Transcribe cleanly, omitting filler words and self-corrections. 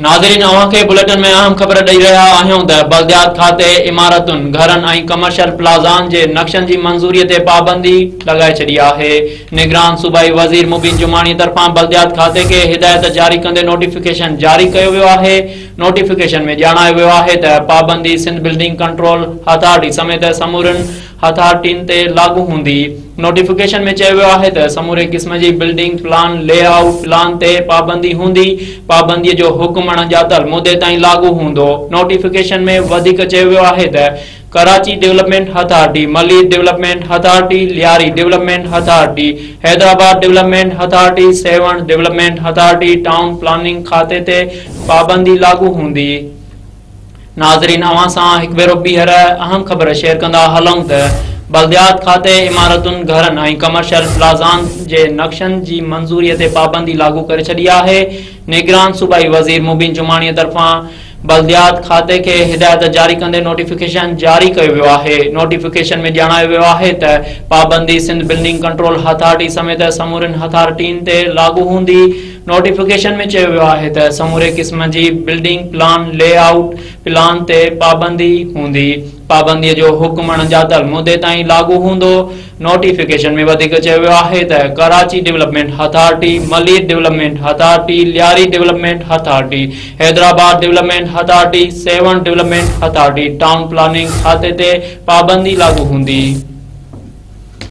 ناظرين اوهان کي بليٽن ۾ اهم خبر ڏئي رهيا آهيون ته بلديات کاتي عمارتن، گهرن ۽ ڪمرشل پلازائن جي نقشن جي منظوري تي پابندي لڳائي ڇڏي آهي. نگران صوبائي وزير مبين جماڻي طرفان بلديات کاتي کي هدايت جاري ڪندي نوٽيفڪيشن جاري ڪيو ويو آهي. نوٽيفڪيشن ۾ ڄاڻايو ويو آهي ته پابندي سنڌ بلڊنگ ڪنٽرول اٿارٽي سميت سمورين اٿارٽين تي لاڳو هوندي. نوٽيفڪيشن ۾ چيو ويو آهي ته سموري قسم جي بلڊنگ پلان، لي آئوٽ پلان تي پابندي هوندي، پابندي جو حڪم اڻڄاتل مدي تائين لاڳو هوندو. نوٽيفڪيشن ۾ وڌيڪ چيو ويو آهي ته Karachi development authority, Malir development authority, Lyari development authority, Hyderabad development authority, Sehwan development authority, town planning کاتي تي پابندي لاڳو هوندي. ناظرين اوهان سان هڪ ڀيرو ٻيهر اهم خبر شيئر ڪندا هلون ته بلديات کاتي عمارتن، گهرن ۽ ڪمرشل پلازائن جي نقشن جي منظوري تي پابندي لاڳو ڪري ڇڏي آهي. نگران صوبائي وزير مبين جماڻي طرفان بلديات کاتي کي هدايت جاري ڪندي نوٽيفڪيشن جاري ڪيو ويو آهي. نوٽيفڪيشن ۾ ڄاڻايو ويو آهي ته پابندي سنڌ بلڊنگ ڪنٽرول اٿارٽي سميت سمورين اٿارٽين تي لاڳو هوندي. نوٽيفڪيشن ۾ چيو ويو آهي ته سموري قسم جي بلڊنگ پلان، لي آئوٽ پلان تي پابندي هوندي، پابندي جو حڪم اڻڄاتل مدي تائين لاڳو هوندو. نوٽيفڪيشن ۾ وڌيڪ چيو ويو آهي ته Karachi development authority, Malir development authority, Lyari development authority, Hyderabad development authority, Sehwan development authority, town planning کاتي تي پابندي لاڳو هوندي.